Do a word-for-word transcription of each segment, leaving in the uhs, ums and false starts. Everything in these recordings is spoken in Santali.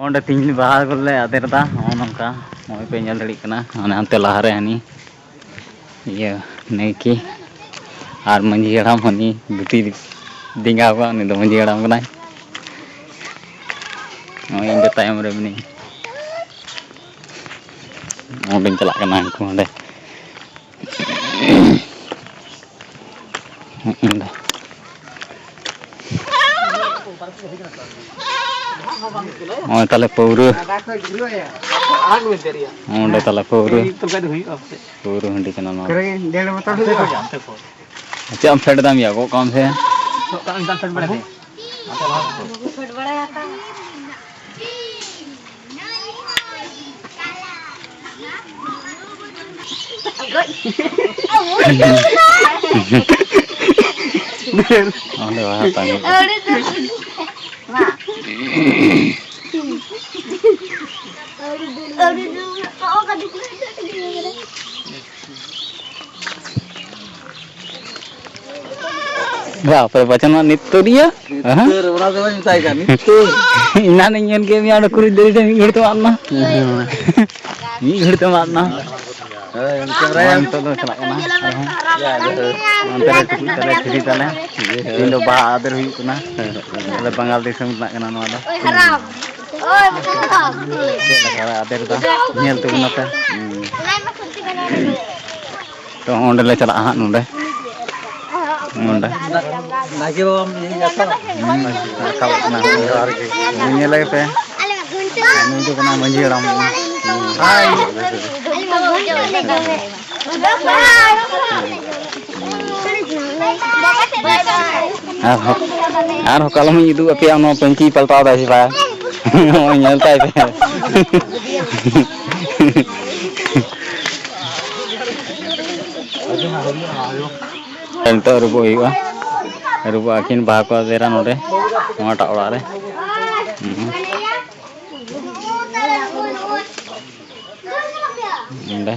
ᱚᱸᱰᱮ ᱛᱤᱦᱤᱧ ᱵᱟᱦᱟ ᱠᱚᱞᱮ ᱟᱫᱮᱨ ᱮᱫᱟ, ᱱᱚᱜᱼᱚ ᱱᱚᱝᱠᱟ᱾ ᱱᱚᱜᱼᱚᱭ ᱯᱮ ᱧᱮᱞ ᱫᱟᱲᱮᱭᱟᱜ ᱠᱟᱱᱟ, ᱚᱱᱮ ᱦᱟᱱᱛᱮ ᱞᱟᱦᱟᱨᱮ ᱦᱟᱹᱱᱤ ᱤᱭᱟᱹ ᱱᱟᱭᱠᱮ ᱟᱨ ᱢᱟᱹᱡᱷᱤ ᱦᱟᱲᱟᱢ ᱦᱟᱹᱱᱤ ᱫᱷᱩᱛᱤ ᱰᱮᱸᱜᱟ ᱟᱠᱟᱫ, ᱩᱱᱤ ᱫᱚ ᱢᱟᱹᱡᱷᱤ ᱦᱟᱲᱟᱢ ᱠᱟᱱᱟᱭ᱾ ᱱᱚᱜᱼᱚᱭ ᱤᱧ ᱫᱚ ᱛᱟᱭᱚᱢ ᱨᱮ ᱢᱤᱱᱟᱹᱧᱟ, ᱚᱸᱰᱮᱧ ᱪᱟᱞᱟᱜ ᱠᱟᱱᱟ ᱩᱱᱠᱩ ᱚᱸᱰᱮ᱾ ᱱᱚᱜᱼᱚᱭ ᱛᱟᱦᱞᱮ ᱯᱟᱹᱣᱨᱟᱹ᱾ ᱚᱸᱰᱮ ᱛᱟᱦᱞᱮ ᱯᱟᱹᱣᱨᱟᱹ᱾ ᱯᱟᱹᱣᱨᱟᱹ ᱦᱟᱺᱰᱤ ᱠᱟᱱᱟ ᱱᱚᱣᱟ᱾ ᱪᱮᱫ ᱮᱢ ᱯᱷᱮᱰ ᱫᱟᱢ ᱭᱟ? ᱜᱚᱜ ᱠᱟᱜ ᱢᱮ ᱥᱮ᱾ ᱚᱸᱰᱮ ᱵᱟᱦᱟ ᱛᱟᱝ ᱦᱩᱭᱩᱜᱼᱟ᱾ ᱵᱟᱯ ᱨᱮ, ᱵᱟᱪᱚᱱ ᱢᱟ ᱱᱤᱛ ᱛᱩᱨᱤᱭᱟ᱾ ᱱᱤᱛ ᱛᱩᱨ, ᱚᱱᱟ ᱫᱚ ᱵᱟᱹᱧ ᱢᱮᱛᱟᱭ ᱠᱟᱱ, ᱱᱤᱛ ᱛᱩᱨ᱾ ᱮᱱᱟᱱ ᱤᱧ ᱧᱮᱞ ᱠᱮᱫ ᱢᱮᱭᱟ ᱚᱸᱰᱮ ᱠᱩᱲᱤ ᱫᱟᱨᱮ ᱴᱷᱮᱱ ᱢᱤᱫ ᱜᱷᱟᱹᱲᱤᱡ ᱛᱮᱢ ᱟᱫ ᱮᱱᱟ᱾ ᱦᱮᱸ᱾ ᱢᱤᱫ ᱜᱷᱟᱹᱲᱤᱡ ᱛᱮᱢ ᱟᱫ ᱮᱱᱟ᱾ ᱦᱳᱭ, ᱩᱱᱤ ᱠᱮᱢᱨᱟᱭᱟ᱾ ᱱᱤᱛᱚᱜ ᱫᱚ ᱪᱟᱞᱟᱜ ᱠᱟᱱᱟ᱾ ᱚᱱᱛᱮ ᱨᱮ ᱴᱩᱠᱩᱡ ᱛᱟᱞᱮ, ᱴᱷᱤᱞᱤ ᱛᱟᱞᱮ᱾ ᱛᱮᱦᱮᱧ ᱫᱚ ᱵᱟᱦᱟ ᱟᱫᱮᱨ ᱦᱩᱭᱩᱜ ᱠᱟᱱᱟ᱾ ᱟᱞᱮ ᱵᱟᱝᱜᱟᱞ ᱫᱤᱥᱚᱢ ᱨᱮᱱᱟᱜ ᱠᱟᱱᱟ ᱱᱚᱣᱟ ᱫᱚ᱾ ᱪᱮᱫ ᱞᱮᱠᱟ ᱞᱮ ᱟᱫᱮᱨ ᱮᱫᱟ, ᱧᱮᱞ ᱛᱟᱵᱚᱱ ᱟᱯᱮ᱾ ᱛᱚ, ᱚᱸᱰᱮ ᱞᱮ ᱪᱟᱞᱟᱜᱼᱟ ᱦᱟᱸᱜ, ᱱᱚᱸᱰᱮ᱾ ᱱᱚᱸᱰᱮ᱾ ᱱᱟᱭᱠᱮ ᱵᱟᱵᱟᱢ ᱤᱭᱟᱹᱭᱟ ᱛᱚ? ᱦᱩᱸ, ᱨᱟᱠᱟᱵᱚᱜ ᱠᱟᱱᱟ᱾ ᱡᱚᱦᱟᱨ ᱜᱮ᱾ ᱧᱮᱞᱮ ᱯᱮ᱾ ᱱᱩᱭ ᱫᱚ ᱠᱟᱱᱟ ᱢᱟᱹᱡᱷᱤ ᱦᱟᱲᱟᱢ᱾ ᱦᱟᱭ᱾ ᱟᱨᱦᱚᱸ, ᱟᱨᱦᱚᱸ ᱠᱟᱞᱚᱢ ᱤᱧ ᱩᱫᱩᱜ ᱟᱯᱮᱭᱟ, ᱱᱚᱣᱟ ᱯᱟᱹᱧᱪᱤ ᱯᱟᱞᱴᱟᱣ ᱫᱟᱭ ᱥᱮ ᱵᱟᱝ? ᱱᱚᱜᱼᱚᱭ ᱧᱮᱞ ᱛᱟᱭ ᱯᱮ᱾ ᱱᱤᱛᱚᱜ ᱟᱹᱨᱩᱵᱚᱜ ᱦᱩᱭᱩᱜᱼᱟ᱾ ᱟᱹᱨᱩᱵᱚᱜ ᱟᱹᱠᱤᱱ, ᱵᱟᱦᱟ ᱠᱚ ᱟᱫᱮᱨᱟ ᱱᱚᱰᱮ, ᱱᱚᱣᱟᱴᱟᱜ ᱚᱲᱟᱜ ᱨᱮ᱾ ᱦᱩᱸ᱾ ᱱᱚᱰᱮ᱾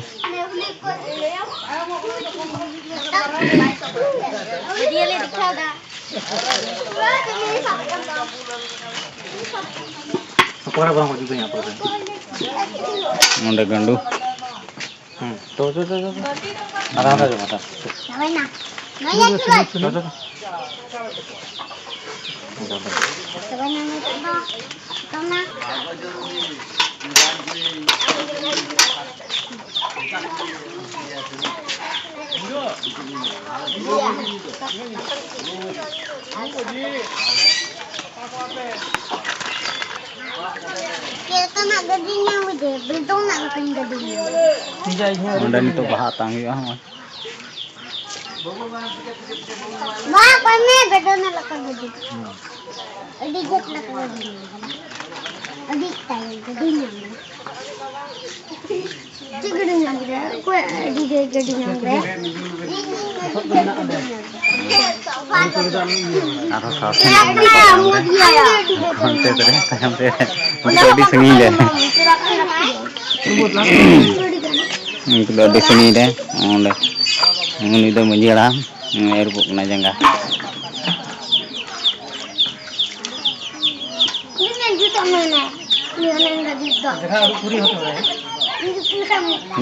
ᱵᱷᱤᱰᱤᱭᱳ ᱞᱮ ᱫᱮᱠᱷᱟᱣ ᱫᱟ᱾ ᱚᱠᱟᱨᱮ ᱵᱟᱝ ᱦᱤᱡᱩᱜ ᱠᱟᱱᱟ ᱯᱚᱨᱮ? ᱱᱚᱰᱮ ᱜᱟᱸᱰᱩ᱾ ᱦᱩᱸ, ᱛᱚ, ᱛᱚ, ᱛᱚ, ᱛᱚ, ᱛᱚ᱾ ᱟᱫᱷᱟ, ᱟᱫᱷᱟ ᱡᱚᱢᱟ, ᱛᱚ᱾ ᱪᱟᱵᱟᱭᱱᱟ᱾ ᱱᱚᱣᱟ ᱜᱮ ᱟᱹᱠᱷᱤᱨ ᱨᱮ᱾ ᱛᱚ, ᱛᱚ, ᱛᱚ᱾ ᱪᱟᱵᱟᱭᱱᱟ ᱱᱤᱛᱚᱜ ᱫᱚ᱾ ᱱᱤᱛᱚᱜ ᱢᱟ᱾ ᱪᱮᱫ ᱞᱮᱠᱟᱱᱟᱜ ᱜᱟᱹᱰᱤ ᱧᱟᱢ ᱠᱮᱫᱟ? ᱵᱮᱞᱰᱚᱝ ᱨᱮᱱᱟᱜ ᱞᱮᱠᱟᱱ ᱜᱟᱹᱰᱤ ᱧᱟᱢ ᱠᱮᱫᱟ᱾ ᱚᱸᱰᱮ ᱱᱤᱛᱚᱜ ᱵᱟᱦᱟ ᱟᱛᱟᱝ ᱦᱩᱭᱩᱜᱼᱟ, ᱦᱚᱸᱜᱼᱚᱭ᱾ ᱵᱟ, ᱚᱠᱚᱭ ᱢᱮ? ᱵᱮᱞᱰᱚᱝ ᱨᱮᱱᱟᱜ ᱞᱮᱠᱟᱱ ᱜᱟᱹᱰᱤ᱾ ᱟᱹᱰᱤ ᱡᱩᱛ ᱞᱮᱠᱟ ᱜᱟᱹᱰᱤ ᱧᱟᱢ ᱠᱮᱫᱟ᱾ ᱟᱹᱰᱤ ᱥᱴᱟᱭᱤᱞ ᱜᱟᱹᱰᱤ ᱧᱟᱢ ᱠᱮᱫᱟ᱾ ᱪᱮᱫ ᱜᱟᱹᱰᱤ ᱧᱟᱢ ᱠᱮᱫᱟ? ᱚᱠᱚᱭ ᱟᱹᱰᱤ ᱰᱷᱮᱨ ᱜᱟᱹᱰᱤ ᱧᱟᱢ ᱠᱮᱫᱟ? ᱟᱨᱦᱚᱸ ᱥᱟᱥᱯᱮᱱᱥ ᱢᱮᱱᱟᱜ ᱛᱟᱞᱮᱭᱟ᱾ ᱦᱟᱱᱛᱮ ᱨᱮ, ᱛᱟᱭᱚᱢ ᱨᱮ᱾ ᱩᱱᱠᱩ ᱫᱚ ᱟᱹᱰᱤ ᱥᱟᱺᱜᱤᱧ ᱨᱮ᱾ ᱩᱱᱠᱩ ᱫᱚ ᱟᱹᱰᱤ ᱥᱟᱺᱜᱤᱧ ᱨᱮ᱾ ᱚᱸᱰᱮ᱾ ᱩᱱᱤ ᱫᱚ ᱢᱟᱺᱡᱷᱤ ᱦᱟᱲᱟᱢ᱾ ᱟᱹᱨᱩᱵᱚᱜ ᱠᱟᱱᱟ ᱡᱟᱸᱜᱟ᱾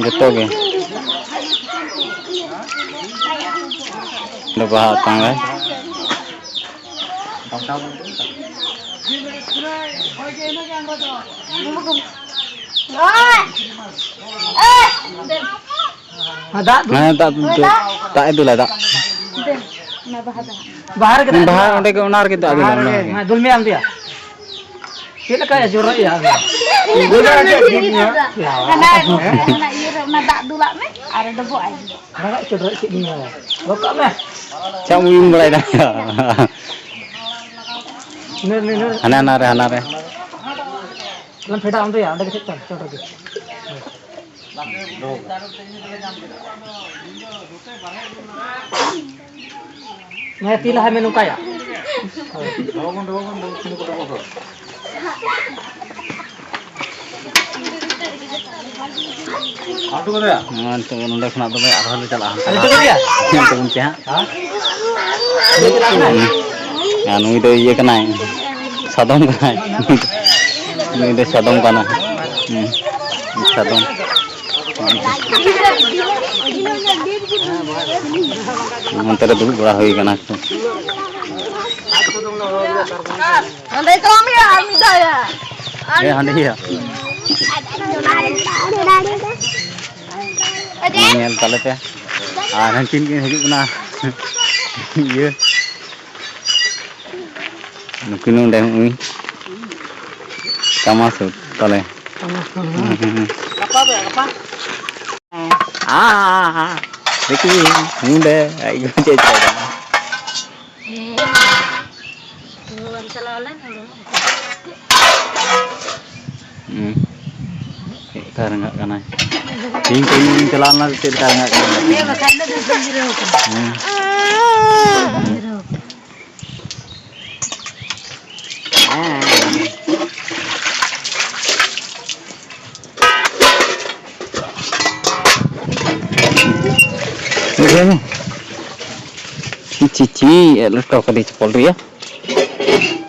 ᱡᱚᱛᱚ ᱜᱮ᱾ ᱚᱸᱰᱮ ᱵᱟᱦᱟ ᱟᱛᱟᱝ ᱨᱮ᱾ ᱦᱮᱸ, ᱫᱟᱜ ᱫᱩᱞ᱾ ᱦᱮᱸ, ᱫᱟᱜ ᱫᱩᱞ, ᱫᱟᱜ ᱮ ᱫᱩᱞᱟ, ᱫᱟᱜ᱾ ᱫᱮ, ᱚᱱᱟ ᱵᱟᱦᱟ ᱫᱚ ᱦᱟᱸᱜ᱾ ᱵᱟᱦᱟ ᱨᱮᱜᱮ ᱫᱟᱜ ᱵᱟᱦᱟ ᱫᱩᱞ᱾ ᱚᱸᱰᱮ ᱜᱮ, ᱚᱱᱟ ᱨᱮᱜᱮ ᱫᱟᱜ ᱫᱩᱞᱟ, ᱚᱱᱟ ᱨᱮᱜᱮ᱾ ᱦᱮᱸ, ᱫᱩᱞ ᱢᱮ ᱟᱢ ᱫᱚᱭᱟ᱾ ᱪᱮᱫ ᱞᱮᱠᱟᱭ ᱡᱚᱨᱚᱭᱮᱜᱼᱟ? ᱦᱟᱱᱟ, ᱦᱟᱱᱟ ᱤᱭᱟᱹ ᱨᱮ ᱚᱱᱟ ᱫᱟᱜ ᱫᱩᱞᱟᱜ ᱢᱮ ᱟᱨ ᱰᱚᱵᱚᱜ ᱟᱭ ᱢᱮ᱾ ᱦᱟᱱᱟ ᱪᱚᱰᱚᱨ ᱪᱮᱫ ᱤᱧ ᱢᱮᱱᱟ? ᱜᱚᱜ ᱠᱟᱜ ᱢᱮ᱾ ᱪᱮᱫ ᱮᱢ ᱩᱭᱩᱝ ᱵᱟᱲᱟᱭᱮᱫᱟ? ᱱᱮ, ᱱᱮ, ᱱᱮ᱾ ᱦᱟᱱᱟ, ᱦᱟᱱᱟ ᱨᱮ, ᱦᱟᱱᱟ ᱨᱮ᱾ ᱟᱞᱚᱢ ᱯᱷᱮᱰᱟ ᱚᱸᱰᱮ ᱭᱟ, ᱚᱸᱰᱮ ᱜᱮ ᱪᱮᱫ ᱪᱚᱝ, ᱪᱚᱴ ᱨᱮᱜᱮ᱾ ᱦᱮᱸ, ᱛᱤ ᱞᱟᱦᱟ ᱢᱮ ᱱᱚᱝᱠᱟᱭᱟ᱾ ᱦᱳᱭ᱾ ᱱᱚᱜᱼᱚᱭ ᱱᱤᱛᱚᱜ ᱱᱚᱸᱰᱮ ᱠᱷᱚᱱᱟᱜ ᱫᱚ ᱟᱨᱦᱚᱸ ᱞᱮ ᱪᱟᱞᱟᱜᱼᱟ ᱦᱟᱱᱛᱮ᱾ ᱧᱮᱞ ᱛᱟᱵᱚᱱ ᱯᱮ ᱦᱟᱸᱜ᱾ ᱟᱨ ᱱᱩᱭ ᱫᱚ ᱤᱭᱟᱹ ᱠᱟᱱᱟᱭ, ᱥᱟᱫᱚᱢ ᱠᱟᱱᱟᱭ᱾ ᱱᱩᱭ ᱫᱚ ᱥᱟᱫᱚᱢ ᱠᱟᱱᱟᱭ᱾ ᱦᱩᱸ, ᱥᱟᱫᱚᱢ᱾ ᱚᱱᱛᱮ ᱨᱮ ᱫᱩᱲᱩᱵ ᱵᱟᱲᱟ ᱦᱩᱭ ᱠᱟᱱᱟ ᱠᱚ᱾ ᱚᱸᱰᱮ ᱛᱟᱲᱟᱢ ᱦᱩᱭᱩᱜᱼᱟ ᱟᱨ ᱢᱤᱫ ᱫᱷᱟᱣ ᱭᱟ᱾ ᱦᱮᱸ, ᱦᱟᱸᱰᱮ ᱜᱮᱭᱟ᱾ ᱧᱮᱞ ᱛᱟᱞᱮ ᱯᱮ᱾ ᱟᱨ ᱦᱟᱱᱠᱤᱱ ᱠᱤᱱ ᱦᱤᱡᱩᱜ ᱠᱟᱱᱟ᱾ ᱤᱭᱟᱹ᱾ ᱱᱩᱠᱤᱱ ᱱᱚᱰᱮ ᱦᱚᱸ ᱠᱟᱢᱟ ᱥᱩᱴ ᱛᱟᱞᱮ᱾ ᱜᱟᱯᱟ ᱫᱚ, ᱜᱟᱯᱟ᱾ ᱟ, ᱫᱮᱠᱷᱤ, ᱱᱚᱰᱮ ᱟᱡ ᱜᱚ ᱪᱮᱫ ᱪᱤᱠᱟᱹᱭ ᱫᱟ? ᱦᱮᱸ᱾ ᱦᱩᱸ᱾ ᱪᱮᱫ ᱞᱮᱠᱟ ᱨᱟᱸᱜᱟᱜ ᱠᱟᱱᱟᱭ? ᱛᱤᱦᱤᱧ ᱠᱟᱹᱢᱤ ᱪᱟᱞᱟᱣ ᱞᱮᱱᱟ, ᱪᱮᱫ ᱞᱮᱠᱟ ᱨᱟᱸᱜᱟᱜ ᱠᱟᱱᱟᱭ? ᱦᱮᱸ, ᱵᱟᱠᱷᱟᱡ ᱫᱚ ᱫᱩᱥᱨᱟᱹ ᱜᱤᱫᱽᱨᱟᱹ ᱠᱟᱱᱟ᱾ ᱦᱮᱸ᱾ ᱫᱩᱥᱨᱟᱹ ᱜᱤᱫᱽᱨᱟᱹ ᱠᱟᱱᱟ᱾ ᱵᱩᱡᱷᱟᱹᱣ ᱢᱮ᱾ ᱪᱤ, ᱪᱤ, ᱪᱤ, ᱮ, ᱞᱚᱴᱠᱟᱣ ᱠᱟᱫᱮ ᱪᱟᱯᱚᱞ ᱨᱮᱭᱟ᱾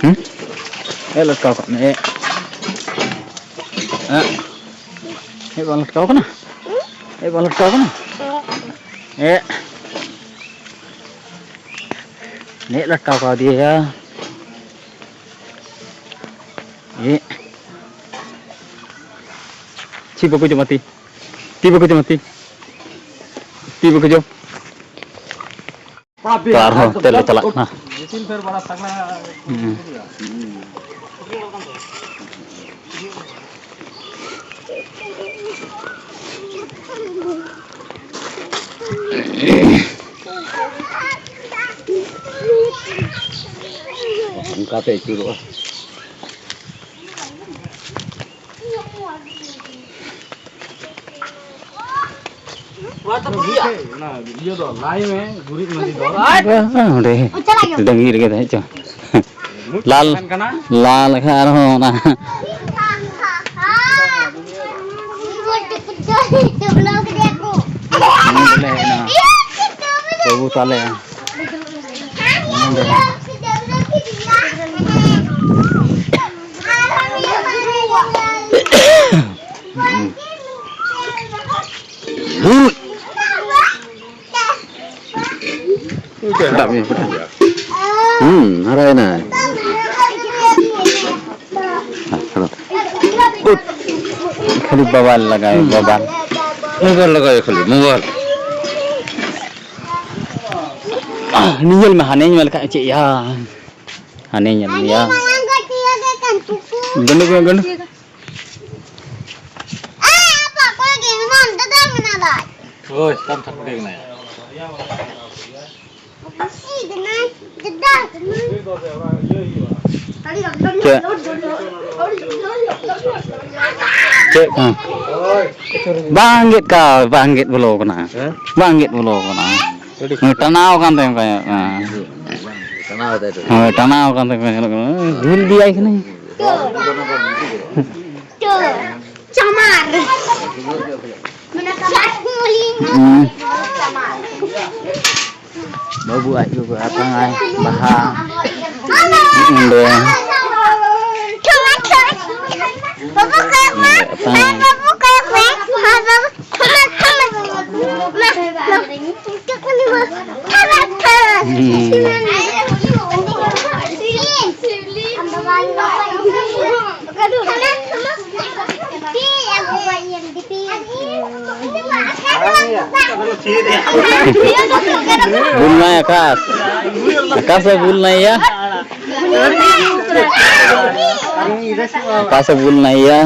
ᱦᱩᱸ? ᱮ, ᱞᱚᱴᱠᱟᱣ ᱠᱟᱜ ᱢᱮ, ᱮ᱾ ᱮ᱾ ᱮ, ᱵᱟᱝ ᱞᱚᱴᱠᱟᱣ ᱠᱟᱱᱟ? ᱮ, ᱵᱟᱝ ᱞᱚᱴᱠᱟᱣ ᱠᱟᱱᱟ? ᱮ᱾ ᱱᱮᱜ ᱞᱟᱴᱠᱟᱣ ᱠᱟᱣᱫᱮᱭᱟ᱾ ᱮ᱾ ᱪᱮᱫ ᱵᱟᱠᱚ ᱡᱚᱢᱟ ᱛᱤ? ᱛᱤ ᱵᱟᱠᱚ ᱡᱚᱢᱟ ᱛᱤ? ᱛᱤ ᱵᱟᱠᱚ ᱡᱚᱢ? ᱛᱚ ᱟᱨᱦᱚᱸ ᱛᱮ ᱞᱮ ᱪᱟᱞᱟᱜ ᱠᱟᱱᱟ᱾ ᱦᱩᱸ᱾ ᱚᱱᱠᱟᱛᱮ ᱟᱹᱪᱩᱨᱚᱜᱼᱟ᱾ ᱚᱱᱟ ᱤᱭᱟᱹ ᱫᱚ ᱞᱟᱭ ᱢᱮ, ᱜᱩᱨᱤᱡ ᱢᱟᱹᱡᱷᱤ ᱫᱚ᱾ ᱵᱟᱝ, ᱚᱸᱰᱮ ᱰᱟᱹᱝᱜᱤ ᱨᱮᱜᱮ ᱛᱟᱦᱮᱸ ᱪᱚ᱾ ᱢᱩᱪ ᱞᱟᱞ, ᱛᱟᱦᱮᱱ ᱠᱟᱱᱟ᱾ ᱞᱟᱞ ᱟᱠᱷᱟᱱ ᱟᱨᱦᱚᱸ ᱚᱱᱟ᱾ ᱱᱚᱰᱮ ᱞᱮ ᱦᱮᱡ ᱮᱱᱟ᱾ ᱵᱟᱹᱵᱩ ᱛᱟᱞᱮ᱾ ᱱᱚᱰᱮ᱾ ᱦᱩᱸ᱾ ᱯᱷᱚᱴᱟᱜ ᱢᱮ, ᱯᱷᱚᱴᱟᱜ ᱢᱮ᱾ ᱦᱩᱸ, ᱦᱟᱨᱟᱭᱮᱱᱟᱭ᱾ ᱩᱫ᱾ ᱠᱷᱟᱹᱞᱤ ᱵᱟᱵᱟᱞ ᱞᱟᱜᱟᱭ, ᱦᱩᱸ᱾ ᱵᱟᱵᱟᱞ᱾ ᱢᱳᱵᱟᱭᱤᱞ ᱞᱟᱜᱟᱭ ᱠᱷᱟᱹᱞᱤ, ᱢᱳᱵᱟᱭᱤᱞ᱾ ᱱᱤᱭᱟᱹ ᱢᱮ, ᱦᱟᱱᱮᱧ ᱢᱮᱱ ᱞᱮᱠᱷᱟᱡ ᱪᱮᱫ ᱭᱟ? ᱦᱟᱱᱮᱧ ᱧᱮᱞ ᱢᱮᱭᱟ᱾ ᱜᱟᱹᱰᱤ ᱠᱚ, ᱜᱟᱹᱰᱤ᱾ ᱦᱳᱭ, ᱛᱟᱢ ᱴᱷᱟᱠᱩᱨ ᱜᱮ ᱠᱟᱱᱟᱭ᱾ ᱪᱮᱫ? ᱪᱮᱫ? ᱦᱮᱸ᱾ ᱵᱟᱝ ᱜᱮᱫ ᱠᱟ, ᱵᱟᱝ ᱜᱮᱫ ᱵᱚᱞᱚ ᱠᱟᱱᱟ᱾ ᱦᱮᱸ? ᱵᱟᱝ ᱜᱮᱫ ᱵᱚᱞᱚ ᱠᱟᱱᱟ᱾ ᱟᱹᱰᱤ ᱦᱮᱸ, ᱴᱟᱱᱟᱣ ᱠᱟᱱ ᱛᱟᱭᱚᱢ ᱠᱟᱭᱚᱜ ᱠᱟᱱᱟ᱾ ᱴᱟᱱᱟᱣ ᱫᱟᱭ ᱛᱚ᱾ ᱦᱳᱭ, ᱴᱟᱱᱟᱣ ᱠᱟᱱ ᱛᱟᱭᱚᱢ ᱠᱟᱭᱚᱜ ᱠᱟᱱᱟ᱾ ᱫᱷᱩᱞ ᱫᱤᱭᱟᱭ ᱠᱟᱱᱟᱭ᱾ ᱪᱟᱢᱟᱨ᱾ ᱦᱩᱸ᱾ ᱵᱟᱹᱵᱩ ᱟᱡ ᱜᱚᱜᱚ ᱟᱛᱟᱝ ᱟᱭ ᱵᱟᱦᱟ᱾ ᱚᱸᱰᱮ᱾ ᱵᱟᱹᱵᱩ ᱠᱚᱭᱚᱜ ᱢᱮ᱾ ᱚᱸᱰᱮ ᱟᱛᱟᱝ ᱟᱭ᱾ ᱵᱟᱹᱵᱩ ᱠᱚᱭᱚᱜ ᱢᱮ᱾ ᱵᱟᱹᱵᱩ᱾ ᱦᱩᱸ᱾ ᱵᱩᱞ ᱱᱟᱭ ᱟᱠᱟᱥ᱾ ᱟᱠᱟᱥ ᱮ ᱵᱩᱞ ᱱᱟᱭ ᱭᱟ᱾ ᱟᱠᱟᱥ ᱮ ᱵᱩᱞ ᱱᱟᱭ ᱭᱟ᱾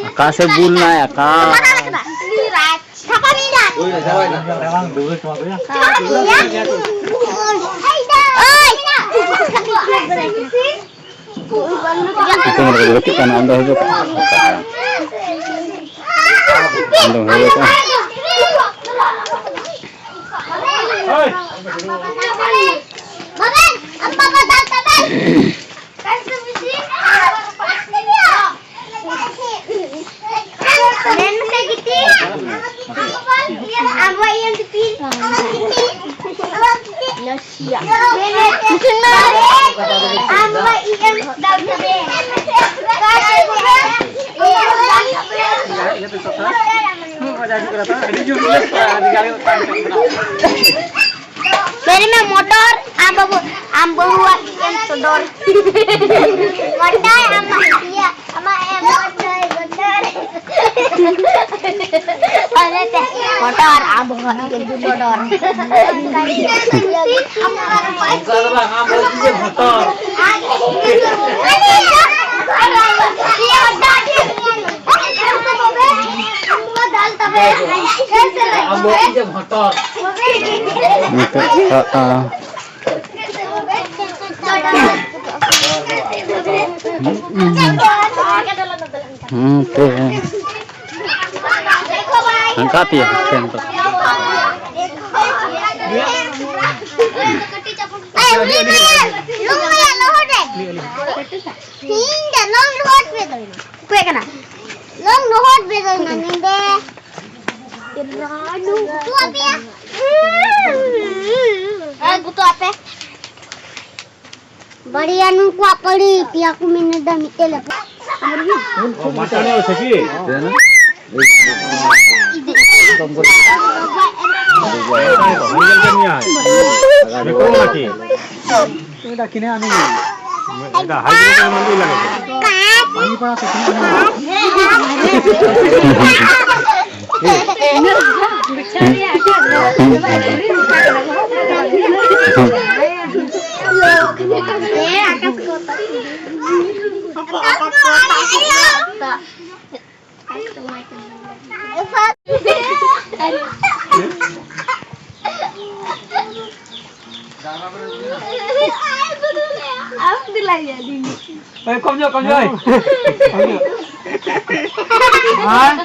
ᱚᱠᱟ ᱥᱮᱫ ᱵᱩᱞ ᱱᱟᱭ, ᱚᱠᱟ? ᱥᱤᱛᱩᱝ ᱨᱮ ᱜᱟᱛᱮᱜ ᱠᱟᱱᱟ, ᱟᱢ ᱫᱚ ᱦᱤᱡᱩᱜ ᱠᱟᱱᱟ᱾ ᱟᱢ ᱫᱚ ᱦᱤᱡᱩᱜ ᱠᱟᱱᱟ᱾ ᱵᱟᱵᱟ, ᱟᱢ ᱵᱟᱵᱟ ᱫᱟᱜ ᱛᱟᱵᱮᱱ᱾ ᱠᱟᱥᱤ ᱵᱤᱥᱤ᱾ ᱢᱮᱨᱮ ᱢᱮ ᱢᱚᱴᱚᱨ, ᱟᱢ ᱵᱟᱹᱵᱩ, ᱟᱢ ᱵᱟᱹᱵᱩᱣᱟᱜ ᱮᱢ ᱥᱚᱫᱚᱨ᱾ ᱢᱚᱴᱚᱨ, ᱟᱢᱟᱜ ᱤᱭᱟᱹ, ᱟᱢᱟᱜ ᱮᱢ ᱢᱚᱴᱚᱨ, ᱢᱚᱴᱚᱨ᱾ ᱟᱞᱮ ᱛᱮ ᱢᱚᱴᱚᱨ, ᱟᱢ ᱵᱟᱹᱵᱩᱣᱟᱜ ᱮᱢ ᱥᱚᱫᱚᱨ᱾ ᱚᱱᱠᱟ ᱫᱚ ᱵᱟᱝ, ᱟᱢ ᱵᱟᱹᱵᱩ ᱡᱮ ᱢᱚᱴᱚᱨ᱾ ᱟᱢ ᱵᱟᱹᱵᱩ ᱡᱮ ᱢᱚᱴᱚᱨ᱾ ᱱᱤᱛᱚᱜ ᱫᱚ, ᱟ, ᱦᱩᱸ, ᱦᱩᱸ, ᱦᱩᱸ, ᱛᱮ᱾ ᱦᱟᱱᱠᱟ ᱯᱮᱭᱟ, ᱦᱟᱱᱠᱟ᱾ ᱮ, ᱩᱱᱤ ᱢᱟᱭᱟ, ᱞᱩᱝ ᱢᱟᱭᱟ ᱞᱚᱦᱚᱫ ᱨᱮ᱾ ᱤᱧ ᱫᱚ ᱞᱚᱝ ᱞᱚᱦᱚᱫ ᱯᱮ ᱫᱚ᱾ ᱚᱠᱚᱭ ᱠᱟᱱᱟ? ᱞᱚᱝ ᱞᱚᱦᱚᱫ ᱯᱮ ᱫᱚ ᱱᱤᱫᱮ᱾ ᱜᱩᱛᱩ ᱟᱯᱮᱭᱟ᱾ ᱦᱮᱸ, ᱜᱩᱛᱩ ᱟᱯᱮ᱾ ᱵᱟᱲᱤᱭᱟ ᱱᱩᱠᱩᱣᱟᱜ ᱯᱟᱹᱲᱤ, ᱯᱮᱭᱟ ᱠᱚ ᱢᱮᱱ ᱮᱫᱟ, ᱢᱤᱫᱴᱮᱡ ᱞᱮ ᱚ, ᱢᱟᱪᱟᱱᱮ ᱥᱮ ᱪᱮᱫ? ᱧᱮᱞ ᱠᱮᱫ ᱢᱮᱭᱟᱭ᱾ ᱢᱤᱠᱨᱚ ᱱᱟᱠᱤ? এটা কিনে আনি। এটা হাইড্রোজেন মন্দির লাগে। পানি পাড়া তো কিনে আনি। ᱮᱭ, ᱠᱚᱢ ᱧᱚᱜ, ᱠᱚᱢ ᱧᱚᱜ, ᱮᱭ᱾ ᱠᱚᱢ ᱧᱚᱜ᱾ ᱦᱮᱸ?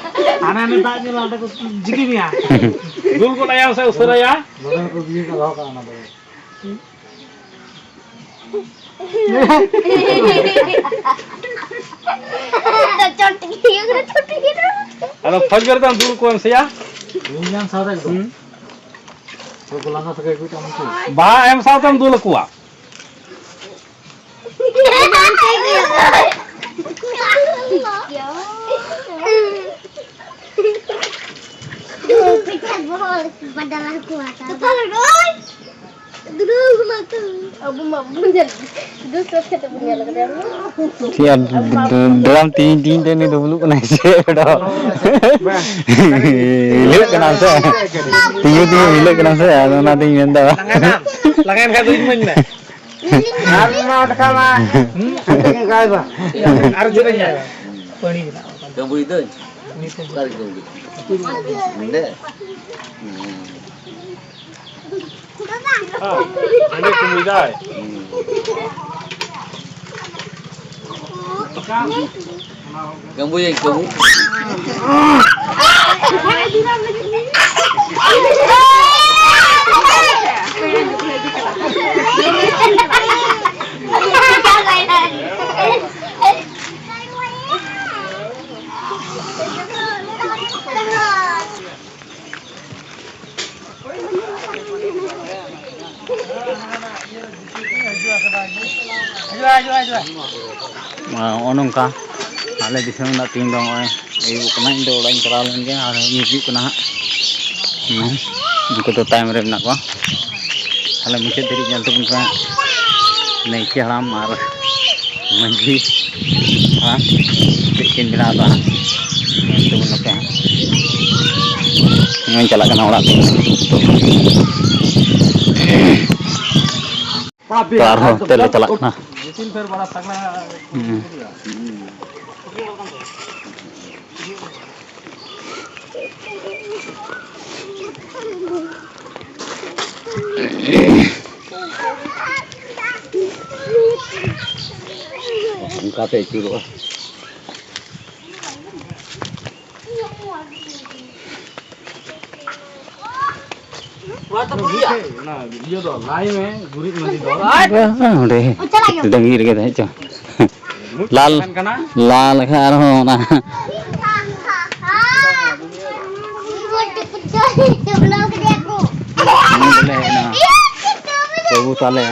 ᱦᱟᱱᱮ ᱦᱟᱱᱮ ᱫᱟᱜ ᱧᱩ ᱞᱟᱦᱟ ᱛᱮᱠᱚ ᱡᱤᱜᱤ ᱢᱮᱭᱟ᱾ ᱫᱩᱞ ᱜᱚᱫ ᱟᱭᱟ ᱥᱮ ᱩᱥᱟᱹᱨᱟᱭᱟ? ᱱᱚᱰᱮ ᱠᱚ ᱤᱭᱟᱹ ᱠᱟᱜ ᱫᱚᱦᱚ ᱠᱟᱜᱼᱟ ᱚᱱᱟ ᱫᱚ᱾ ᱟᱫᱚ ᱯᱷᱚᱡᱽ ᱵᱮᱨ ᱫᱚ ᱫᱩᱲᱩᱵ ᱠᱚᱜ ᱮᱢ ᱥᱮᱭᱟ᱾ ᱤᱧ ᱧᱟᱢ ᱥᱟᱶᱛᱮ ᱮᱠᱫᱚᱢ᱾ ᱦᱩᱸ᱾ ᱵᱟᱦᱟ ᱮᱢ ᱥᱟᱶᱛᱮᱢ ᱫᱩᱞ ᱟᱠᱚᱣᱟ᱾ ᱟᱵᱚ ᱢᱟ ᱵᱟᱵᱚᱱ ᱧᱮᱞ, ᱫᱩᱥᱨᱟ ᱠᱷᱮᱛ ᱵᱚᱱ ᱧᱮᱞ ᱠᱟᱫᱟ᱾ ᱪᱮᱫ ᱟᱨ ᱰᱨᱟᱢ ᱛᱤᱧ ᱛᱤᱧ ᱛᱮ ᱩᱱᱤ ᱫᱚ ᱵᱩᱞᱩᱜ ᱠᱟᱱᱟᱭ ᱥᱮ? ᱦᱤᱞᱟᱹᱜ ᱠᱟᱱᱟ ᱥᱮ? ᱛᱤᱸᱜᱩ ᱛᱤᱸᱜᱩ ᱦᱤᱞᱟᱹᱜ ᱠᱟᱱᱟ ᱥᱮ? ᱟᱫᱚ ᱚᱱᱟᱛᱤᱧ ᱢᱮᱱᱫᱟ᱾ ᱞᱟᱸᱜᱟᱭᱮᱱ ᱠᱷᱟᱱ ᱫᱚ ᱤᱧ ᱢᱟᱹᱧ ᱢᱮ᱾ ᱟᱨ ᱢᱟ ᱚᱱᱠᱟ ᱢᱟ ᱦᱟᱱᱛᱮ ᱜᱮ ᱚᱱᱠᱟᱭ ᱵᱟ᱾ ᱟᱨ ᱡᱩᱫᱟᱹᱧ ᱧᱮᱞᱟ᱾ ᱯᱟᱹᱲᱤ ᱢᱮᱱᱟᱜᱼᱟ᱾ ᱠᱟᱹᱢᱵᱩᱭ ᱫᱟᱹᱧ᱾ ᱩᱱᱤ ᱛᱮ᱾ ᱚᱠᱟᱨᱮ ᱠᱟᱹᱢᱵᱩᱭ? ᱱᱚᱰᱮ? ᱦᱮᱸ᱾ ᱦᱮᱸ, ᱚᱸᱰᱮ ᱠᱟᱹᱢᱵᱩᱭ ᱫᱟᱭ᱾ ᱦᱮᱸ᱾ ᱠᱟᱹᱢᱵᱩᱭᱟᱹᱧ, ᱠᱟᱹᱢᱵᱩ᱾ ᱱᱚᱜᱼᱚ ᱱᱚᱝᱠᱟ ᱟᱞᱮ ᱫᱤᱥᱚᱢ ᱨᱮᱱᱟᱜ ᱛᱮᱦᱮᱧ ᱫᱚ ᱱᱚᱜᱼᱚᱭ ᱟᱹᱭᱩᱵᱚᱜ ᱠᱟᱱᱟ᱾ ᱤᱧ ᱫᱚ ᱚᱲᱟᱜ ᱤᱧ ᱪᱟᱞᱟᱣ ᱞᱮᱱ ᱜᱮ, ᱟᱨ ᱦᱤᱡᱩᱜ ᱠᱟᱱᱟ ᱦᱟᱸᱜ᱾ ᱦᱮᱸ, ᱩᱱᱠᱩ ᱫᱚ ᱛᱟᱭᱚᱢ ᱨᱮ ᱢᱮᱱᱟᱜ ᱠᱚᱣᱟ᱾ ᱛᱟᱦᱞᱮ ᱢᱩᱪᱟᱹᱫ ᱫᱷᱟᱹᱨᱤᱡ ᱧᱮᱞ ᱛᱟᱵᱚᱱ ᱯᱮ ᱦᱟᱸᱜ᱾ ᱱᱟᱭᱠᱮ ᱦᱟᱲᱟᱢ ᱟᱨ ᱢᱟᱹᱡᱷᱤ ᱦᱟᱲᱟᱢ ᱪᱮᱫ ᱠᱤᱱ ᱵᱮᱱᱟᱣ ᱮᱫᱟ ᱦᱟᱸᱜ, ᱧᱮᱞ ᱛᱟᱵᱚᱱ ᱯᱮ ᱦᱟᱸᱜ᱾ ᱱᱚᱜᱼᱚᱭ ᱪᱟᱞᱟᱜ ᱠᱟᱱᱟ ᱚᱲᱟᱜ ᱛᱮ᱾ ᱛᱚ ᱟᱨᱦᱚᱸ ᱛᱮᱞᱮ ᱪᱟᱞᱟᱜ ᱠᱟᱱᱟ᱾ ᱦᱩᱸ᱾ ᱚᱱᱠᱟᱛᱮ ᱟᱹᱪᱩᱨᱚᱜᱼᱟ᱾ ᱚᱱᱟ ᱤᱭᱟᱹ ᱫᱚ ᱞᱟᱭ ᱢᱮ, ᱜᱩᱨᱤᱡ ᱢᱟᱹᱞᱤ ᱫᱚ᱾ ᱚᱸᱰᱮ ᱰᱟᱹᱝᱜᱤ ᱨᱮᱜᱮ ᱛᱟᱦᱮᱸ ᱪᱚ᱾ ᱞᱟᱞ, ᱛᱟᱦᱮᱱ ᱠᱟᱱᱟ᱾ ᱞᱟᱞ ᱠᱷᱟᱱ ᱟᱨᱦᱚᱸ ᱚᱱᱟ᱾ ᱛᱟᱞᱮ᱾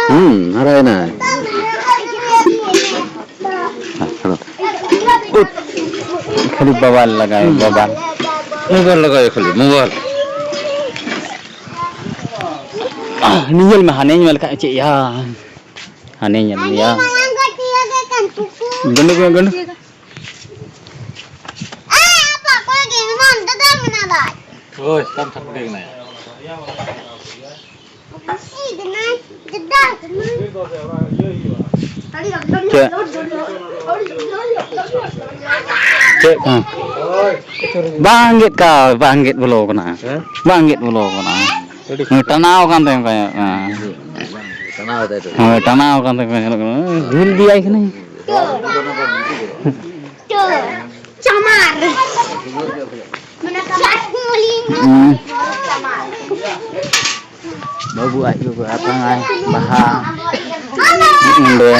ᱦᱩᱸ, ᱦᱟᱨᱟᱭᱮᱱᱟᱭ᱾ ᱩᱫ᱾ ᱠᱷᱟᱹᱞᱤ ᱵᱟᱵᱟᱞ ᱞᱟᱜᱟᱭ, ᱦᱩᱸ᱾ ᱵᱟᱵᱟᱞ᱾ ᱢᱳᱵᱟᱭᱤᱞ ᱞᱟᱜᱟᱭ ᱠᱷᱟᱹᱞᱤ, ᱢᱳᱵᱟᱭᱤᱞ᱾ ᱟᱦ, ᱱᱤᱭᱟᱹ ᱧᱮᱞ ᱢᱮ, ᱦᱟᱱᱮ ᱧᱮᱞ ᱠᱟᱜ ᱪᱮᱫ ᱭᱟ? ᱦᱟᱱᱮ ᱧᱮᱞ ᱢᱮᱭᱟ᱾ ᱜᱟᱹᱰᱤ ᱠᱚ, ᱜᱟᱹᱰᱤ᱾ ᱦᱳᱭ, ᱛᱟᱢ ᱴᱷᱟᱠ ᱠᱟᱱᱟᱭ᱾ ᱪᱮᱫ? ᱪᱮᱫ ᱠᱟᱱᱟ? ᱵᱟᱝ ᱜᱮᱫ ᱠᱟ, ᱵᱟᱝ ᱜᱮᱫ ᱵᱚᱞᱚ ᱠᱟᱱᱟ᱾ ᱦᱮᱸ? ᱵᱟᱝ ᱜᱮᱫ ᱵᱚᱞᱚ ᱠᱟᱱᱟ᱾ ᱟᱹᱰᱤ ᱴᱟᱱᱟᱣ ᱠᱟᱱ ᱛᱟᱭᱟ ᱚᱱᱠᱟ ᱧᱮᱞᱚᱜ ᱠᱟᱱᱟ᱾ ᱴᱟᱱᱟᱣ ᱛᱟᱭ ᱛᱚ᱾ ᱦᱳᱭ, ᱴᱟᱱᱟᱣ ᱠᱟᱱ ᱛᱟᱭᱟ ᱧᱮᱞᱚᱜ ᱠᱟᱱᱟ᱾ ᱨᱤᱞ ᱫᱤᱭᱟᱭ ᱠᱟᱱᱟᱭ᱾ ᱪᱟᱢᱟᱨ᱾ ᱦᱩᱸ᱾ ᱵᱟᱹᱵᱩ ᱟᱡ ᱜᱚᱜᱚ ᱟᱛᱟᱝ ᱟᱭ ᱵᱟᱦᱟ᱾ ᱚᱸᱰᱮ᱾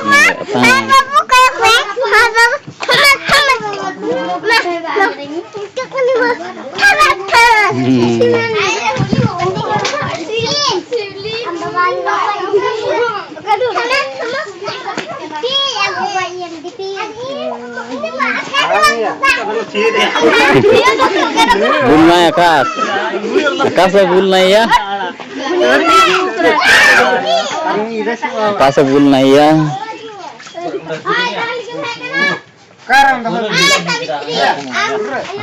ᱚᱸᱰᱮ ᱟᱛᱟᱝ ᱟᱭ᱾ ᱦᱩᱸ᱾ ᱵᱩᱞ ᱱᱟᱭ ᱟᱠᱟᱥ᱾ ᱟᱠᱟᱥ ᱮ ᱵᱩᱞ ᱱᱟᱭ ᱭᱟ᱾ ᱟᱠᱟᱥ ᱮ ᱵᱩᱞ ᱱᱟᱭ ᱭᱟ᱾ ᱚᱠᱟᱨᱮᱢ ᱫᱚᱦᱚ ᱞᱮᱫᱟ?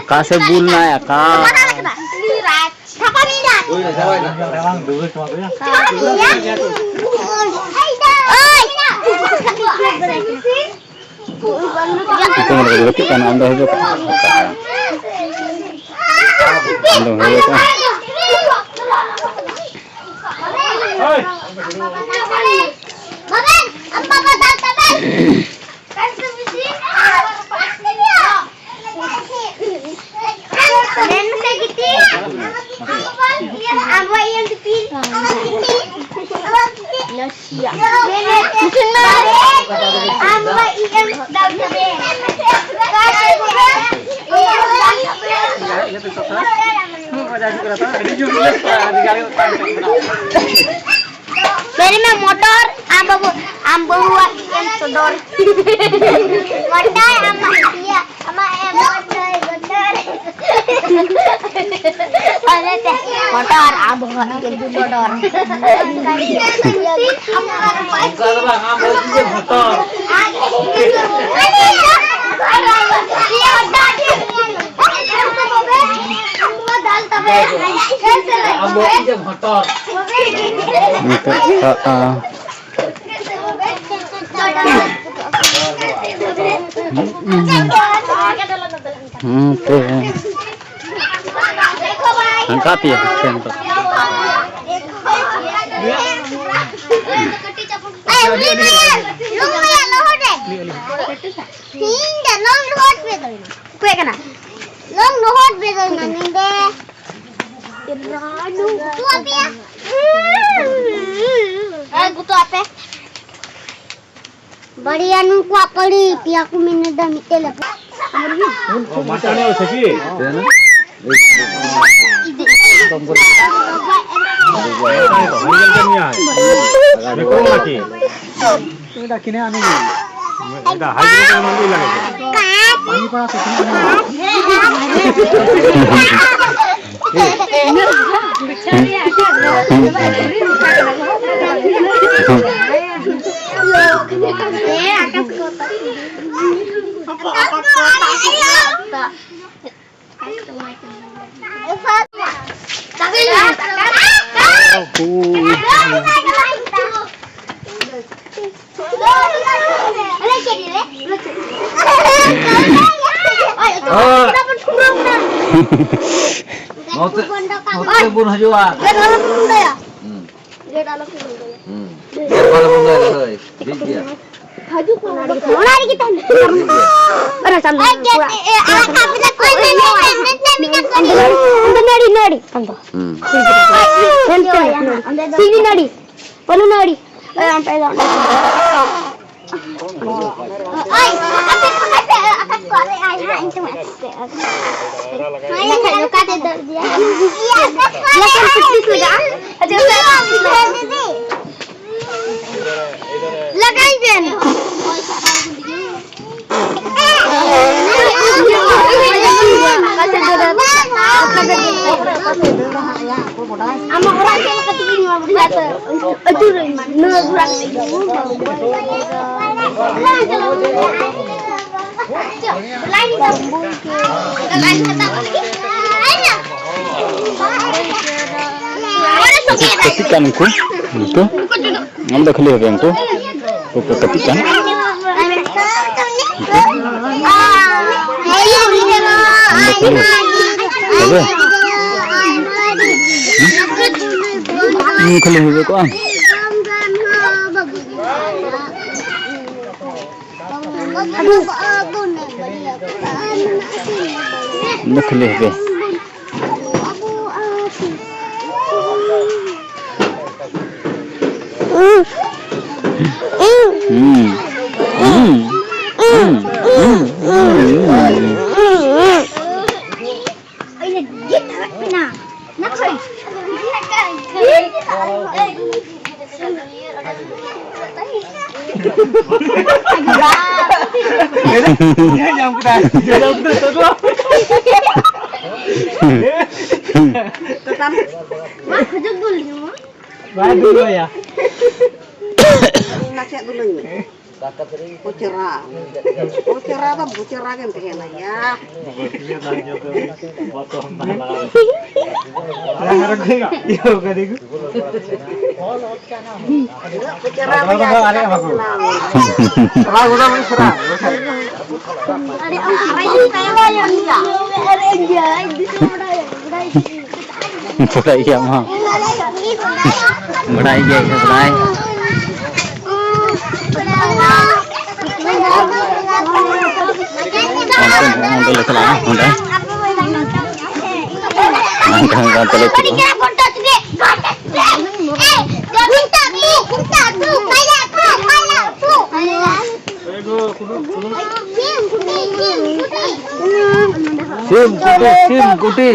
ᱟᱠᱟᱥ ᱮ ᱵᱩᱞ ᱱᱟᱭ ᱟᱠᱟᱥ᱾ ᱩᱱᱠᱩ ᱢᱟ ᱠᱚ ᱜᱟᱛᱮᱜ ᱠᱟᱱᱟ, ᱟᱢ ᱫᱚ ᱦᱤᱡᱩᱜ ᱠᱟᱱᱟ᱾ ᱟᱢ ᱫᱚ ᱦᱤᱡᱩᱜ ᱠᱟᱱᱟ᱾ ᱢᱮᱨᱮ ᱢᱮ ᱢᱚᱴᱚᱨ, ᱟᱢ ᱵᱟᱹᱵᱩ, ᱟᱢ ᱵᱟᱹᱦᱩᱣᱟᱜ ᱮᱢ ᱥᱚᱫᱚᱨ᱾ ᱢᱚᱴᱚᱨ, ᱟᱢᱟᱜ ᱤᱭᱟᱹ, ᱟᱢᱟᱜ ᱮᱢ ᱢᱚᱴᱚᱨ, ᱢᱚᱴᱚᱨ᱾ ᱟᱞᱮ ᱛᱮ ᱢᱚᱴᱚᱨ, ᱟᱢ ᱵᱟᱹᱦᱩᱣᱟᱜ ᱮᱢ ᱢᱚᱴᱚᱨ᱾ ᱚᱱᱠᱟ ᱫᱚ ᱵᱟᱝ, ᱟᱢ ᱵᱟᱹᱦᱩ ᱪᱮᱫ ᱢᱚᱴᱚᱨ? ᱟᱢ ᱵᱟᱹᱦᱩ ᱪᱮᱫ ᱢᱚᱴᱚᱨ? ᱱᱤᱛᱚᱜ ᱥᱟᱵ, ᱟ, ᱦᱩᱸ, ᱛᱮ᱾ ᱦᱟᱱᱠᱟ ᱯᱮᱭᱟ, ᱦᱟᱱᱠᱟ᱾ ᱚᱠᱚᱭ ᱠᱟᱱᱟ? ᱞᱚᱝ ᱞᱚᱦᱚᱫ ᱵᱮᱫᱚᱭ ᱱᱟ ᱱᱤᱫᱮ᱾ ᱨᱟᱱᱩ ᱜᱩᱛᱩ ᱟᱯᱮᱭᱟ᱾ ᱦᱮᱸ, ᱜᱩᱛᱩ ᱟᱯᱮ᱾ ᱵᱟᱲᱤᱭᱟ ᱱᱩᱠᱩᱣᱟᱜ ᱯᱟᱹᱲᱤ ᱯᱮᱭᱟ ᱠᱚ ᱢᱮᱱ ᱮᱫᱟ ᱢᱤᱫᱴᱮᱡ ᱞᱮ᱾ ᱚ, ᱢᱟᱴᱟᱱᱤ ᱚ ᱥᱮᱠᱤ? ᱛᱮᱱᱟ? ᱰᱟᱠᱤᱱᱮ ᱟᱱᱤ᱾ ᱮᱫᱟ ᱦᱟᱡᱨᱤ ᱠᱚ ᱢᱟᱱᱫᱤ ᱞᱟᱜᱮ᱾ ᱟᱱᱤ ᱯᱟ ᱥᱮ ᱠᱤᱱᱟ ᱟᱱᱤ᱾ ᱱᱚᱛᱮ, ᱱᱚᱛᱮ ᱵᱚᱱ ᱦᱤᱡᱩᱜᱼᱟ᱾ ᱦᱩᱸ᱾ ᱦᱩᱸ᱾ ᱜᱮᱴ ᱵᱟᱞᱮ ᱵᱚᱱᱫᱚᱭᱟ, ᱦᱳᱭ᱾ ᱴᱷᱤᱠ ᱜᱮᱭᱟ᱾ ᱚᱱᱟ ᱨᱮᱜᱮ ᱛᱟᱦᱮᱱ᱾ ᱚᱱᱟ ᱪᱟᱸᱫᱚ ᱚᱱᱟ ᱱᱟᱹᱲᱤ, ᱱᱟᱹᱲᱤ, ᱟᱢ ᱫᱚ᱾ ᱦᱩᱸ᱾ ᱥᱤᱧ ᱱᱟᱹᱲᱤ, ᱵᱟᱹᱞᱩ ᱱᱟᱹᱲᱤ᱾ ᱟᱢ ᱯᱮ ᱫᱚ ᱚᱸᱰᱮ ᱳᱭ, ᱟᱯᱮ ᱠᱚ ᱠᱟᱛᱮ ᱟᱠᱟᱫ ᱠᱚᱣᱟ ᱞᱮ, ᱟᱭ ᱦᱟᱸᱜ ᱤᱧ ᱛᱮᱢᱟ ᱟᱠᱟᱫ ᱠᱚᱣᱟ᱾ ᱦᱳᱭ, ᱵᱟᱠᱷᱟᱡ ᱱᱚᱝᱠᱟ ᱛᱮ ᱫᱟᱹᱲ ᱤᱫᱤᱭᱟ᱾ ᱤᱭᱟᱹ, ᱟᱠᱟᱫ ᱠᱚᱣᱟ ᱞᱮ᱾ ᱞᱟᱜᱟᱭ ᱵᱮᱱ᱾ ᱟᱢᱟᱜ ᱚᱲᱟᱜ ᱪᱮᱫ ᱞᱮᱠᱟ ᱛᱮᱜᱮ ᱱᱚᱣᱟ ᱵᱩᱰᱷᱤ ᱟᱹᱛᱩ ᱟᱹᱪᱩᱨᱟᱹᱧ ᱢᱟ, ᱱᱚᱣᱟ ᱜᱷᱚᱲᱟ ᱠᱟᱛᱮ ᱜᱮ᱾ ᱠᱟᱹᱴᱤᱡ ᱠᱟᱱ ᱩᱱᱠᱩ, ᱩᱱᱠᱩ᱾ ᱟᱢ ᱫᱚ ᱠᱷᱟᱹᱞᱤ ᱦᱮᱵᱮ ᱩᱱᱠᱩ᱾ ᱩᱱᱠᱩ ᱠᱚ ᱠᱟᱹᱴᱤᱡ ᱠᱟᱱ᱾ ᱟᱢ ᱫᱚ ᱠᱷᱟᱹᱞᱤ ᱦᱮᱵᱮ᱾ ᱦᱩᱸ? ᱠᱷᱟᱹᱞᱤ ᱦᱮᱵᱮ ᱠᱚᱜᱼᱟ᱾ ᱤᱧ ᱫᱚ ᱠᱷᱟᱹᱞᱤ ᱦᱮᱵᱮ᱾ ᱦᱩᱸ᱾ ᱦᱩᱸ᱾ ᱦᱩᱸ᱾ ᱧᱟᱢ ᱠᱮᱫᱟ᱾ ᱵᱟᱭ ᱫᱩᱞᱟᱹᱭᱟ᱾ ᱱᱟᱥᱮᱭᱟᱜ ᱫᱩᱞᱟᱹᱧ ᱢᱮ᱾ ᱵᱚᱪᱚᱨᱟ᱾ ᱵᱚᱪᱚᱨᱟ ᱫᱚ ᱵᱚᱪᱚᱨᱟ ᱜᱮᱢ ᱛᱟᱦᱮᱱᱟ ᱭᱟ᱾ ᱵᱚᱪᱚᱨᱟ ᱫᱚ ᱭᱟ, ᱪᱤᱠᱟᱹ ᱛᱮ ᱦᱮᱱᱟᱢ? ᱵᱟᱰᱟᱭ ᱜᱮᱭᱟᱢ ᱦᱚᱸ᱾ ᱵᱟᱰᱟᱭ ᱜᱮᱭᱟ, ᱤᱧ ᱦᱚᱸ ᱵᱟᱰᱟᱭ᱾ ᱚᱸᱰᱮ, ᱚᱸᱰᱮ ᱞᱮ ᱪᱟᱞᱟᱜᱼᱟ, ᱚᱸᱰᱮ᱾ ᱚᱱᱠᱟ, ᱚᱱᱠᱟ ᱛᱮᱞᱮ ᱪᱟᱞᱟᱜᱼᱟ᱾ ᱜᱷᱩᱱᱴᱟ ᱟᱹᱛᱩ, ᱜᱷᱩᱱᱴᱟ ᱟᱹᱛᱩ᱾ ᱥᱤᱢ ᱠᱩᱴᱤ, ᱥᱤᱢ ᱠᱩᱴᱤ᱾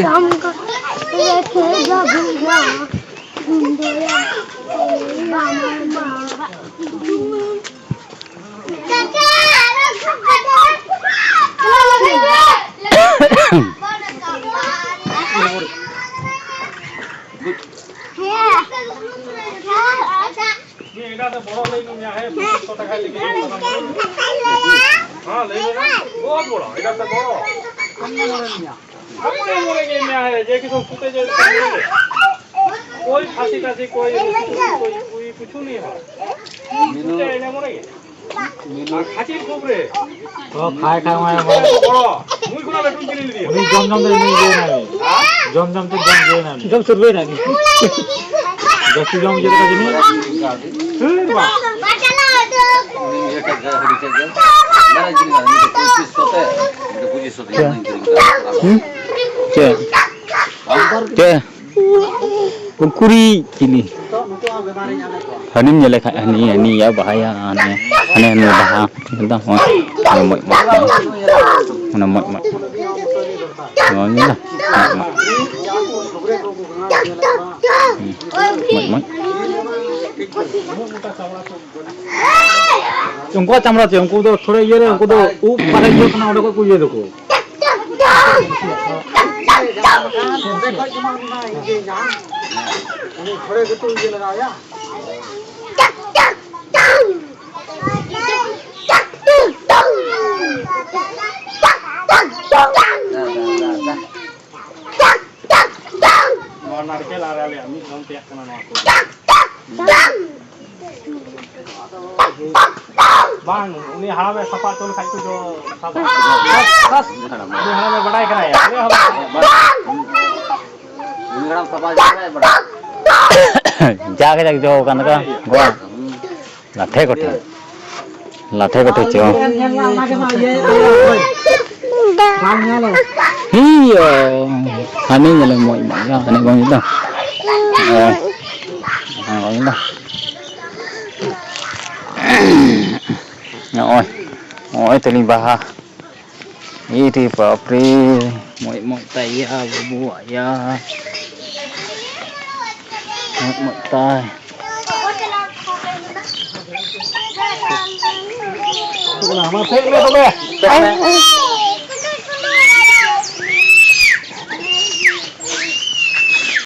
ये एटा से बड़ो ले लूं, यहाँ है, पच्चीस सौ टका लेके। हाँ, ले लेना। बहुत बड़ा, एटा से बड़ो। हम नहीं मरेंगे, यहाँ है, जे कि सब कुत्ते जो कोई खांसी टासी, कोई, कोई, कोई कुछ नहीं है। कुत्ते नहीं मरेंगे। ᱟᱨ ᱠᱷᱟᱹᱪᱤ ᱠᱷᱩᱵ ᱨᱮ᱾ ᱚ, ᱠᱷᱟᱭ ᱠᱷᱟᱭ ᱢᱟᱭ ᱢᱟᱭ᱾ ᱵᱚᱲᱚ᱾ ᱢᱩᱭ ᱠᱷᱚᱱᱟᱜ ᱞᱟᱹᱴᱩᱧ ᱠᱤᱨᱤᱧ ᱞᱮᱫᱮᱭᱟ᱾ ᱩᱱᱤ ᱡᱚᱢ ᱡᱚᱢ ᱛᱮ ᱩᱱᱤ ᱤᱭᱟᱹᱭ ᱱᱟ ᱩᱱᱤ᱾ ᱡᱚᱢ ᱡᱚᱢ ᱛᱮ ᱡᱚᱢ ᱤᱭᱟᱹᱭ ᱱᱟ ᱩᱱᱤ᱾ ᱡᱚᱢ ᱥᱩᱨᱩᱭ ᱱᱟ ᱩᱱᱤ᱾ ᱡᱟᱹᱥᱛᱤ ᱡᱚᱢ ᱤᱭᱟᱹ ᱞᱮᱠᱟ ᱡᱟᱹᱱᱤᱡ᱾ ᱦᱮᱸ, ᱵᱟ᱾ ᱩᱱᱤ ᱤᱭᱟᱹ ᱴᱟᱜ ᱜᱮ, ᱦᱩᱰᱤᱧ ᱴᱟᱜ ᱜᱮ᱾ ᱵᱟᱲᱟᱭ ᱠᱤᱨᱤᱧ ᱠᱟᱫᱟ, ᱢᱤᱫᱴᱮᱡ ᱯᱚᱸᱭᱛᱨᱤᱥ ᱥᱚ ᱛᱮ, ᱢᱤᱫᱴᱮᱡ ᱯᱚᱸᱪᱤᱥ ᱥᱚ ᱛᱮ, ᱤᱧ ᱠᱤᱨᱤᱧ ᱠᱟᱫᱟ᱾ ᱦᱩᱸ? ᱪᱮᱫ? ᱟᱢ ᱪᱮᱫ? ᱩᱠᱩᱨᱤᱡ ᱪᱤᱞᱤ? ᱦᱟᱹᱱᱤᱢ ᱧᱮᱞᱮ ᱠᱷᱟᱡ, ᱦᱟᱹᱱᱤ, ᱦᱟᱹᱱᱤᱭᱟ, ᱵᱟᱦᱟᱭᱟ, ᱦᱟᱱᱮ, ᱦᱟᱱᱮ, ᱦᱟᱱᱮ ᱵᱟᱦᱟ, ᱧᱮᱞ ᱫᱟᱢ? ᱦᱚᱸᱜᱼᱚᱭ, ᱚᱱᱟ ᱢᱚᱡᱽ, ᱢᱚᱡᱽ᱾ ᱚᱱᱟ ᱢᱚᱡᱽ, ᱢᱚᱡᱽ᱾ ᱱᱚᱣᱟ ᱧᱮᱞ ᱫᱟᱢ? ᱢᱚᱡᱽ, ᱢᱚᱡᱽ᱾ ᱦᱩᱸ᱾ ᱢᱚᱡᱽ, ᱢᱚᱡᱽ᱾ ᱩᱱᱠᱩᱣᱟᱜ ᱪᱟᱢᱲᱟ ᱪᱮᱫ? ᱩᱱᱠᱩ ᱫᱚ ᱛᱷᱚᱲᱟ ᱤᱭᱟᱹ ᱨᱮ, ᱩᱱᱠᱩ ᱫᱚ ᱩᱵ ᱯᱟᱨᱮ ᱤᱭᱟᱹ ᱠᱟᱱᱟ, ᱚᱸᱰᱮ ᱠᱷᱚᱡ ᱠᱚ ᱤᱭᱟᱹ ᱫᱟᱠᱚ᱾ ᱱᱚᱣᱟ ᱱᱟᱨᱠᱮᱞ ᱟᱨ ᱟᱞᱮᱭᱟᱜ ᱢᱤᱫ ᱫᱷᱚᱢ ᱛᱮᱭᱟᱜ ᱠᱟᱱᱟ ᱱᱚᱣᱟ ᱠᱚ᱾ ᱵᱟᱝ, ᱩᱱᱤ ᱦᱟᱲᱟᱢᱮ ᱥᱟᱯᱷᱟ ᱦᱚᱪᱚ ᱞᱮᱠᱷᱟᱡ ᱠᱚ ᱡᱚ ᱥᱟᱯᱷᱟ᱾ ᱩᱱᱤ ᱦᱟᱲᱟᱢᱮ ᱵᱟᱰᱟᱭ ᱠᱟᱱᱟᱭ, ᱩᱱᱤ ᱦᱚᱸ ᱵᱟᱰᱟᱭ᱾ ᱩᱱᱤ ᱦᱟᱲᱟᱢ ᱥᱟᱯᱷᱟ ᱦᱚᱪᱚ ᱞᱮᱠᱷᱟᱡ ᱵᱟᱰᱟᱭ᱾ ᱡᱟ ᱠᱟᱡᱟᱠ ᱡᱚ ᱠᱟᱱ ᱛᱟᱠᱚᱣᱟ ᱜᱚᱣᱟ᱾ ᱞᱟᱴᱷᱮ ᱠᱚᱴᱷᱮ᱾ ᱞᱟᱴᱷᱮ ᱠᱚᱴᱷᱮ ᱪᱚ᱾ ᱦᱤᱭᱚ᱾ ᱦᱟᱱᱮ ᱧᱮᱞᱮ ᱢᱚᱡᱽ ᱢᱚᱡᱽ ᱜᱮ, ᱦᱟᱱᱮ ᱵᱟᱝ ᱧᱮᱞ ᱫᱟ᱾ ᱦᱮᱸ, ᱵᱟᱝ ᱧᱮᱞ ᱫᱟ᱾ ᱱᱚᱜᱼᱚᱭ, ᱱᱚᱜᱼᱚᱭ ᱛᱟᱹᱞᱤᱧ ᱵᱟᱦᱟ᱾ ᱤ ᱨᱮ ᱵᱟᱯ ᱨᱮ᱾ ᱢᱚᱡᱽ ᱢᱚᱡᱽ ᱛᱟᱭ ᱭᱟ, ᱵᱟᱹᱵᱩᱣᱟᱜ ᱭᱟ᱾ ᱢᱚᱡᱽ ᱢᱚᱡᱽ ᱛᱟᱭ᱾ ᱢᱟ ᱯᱷᱮᱰ ᱢᱮ ᱛᱚᱵᱮ᱾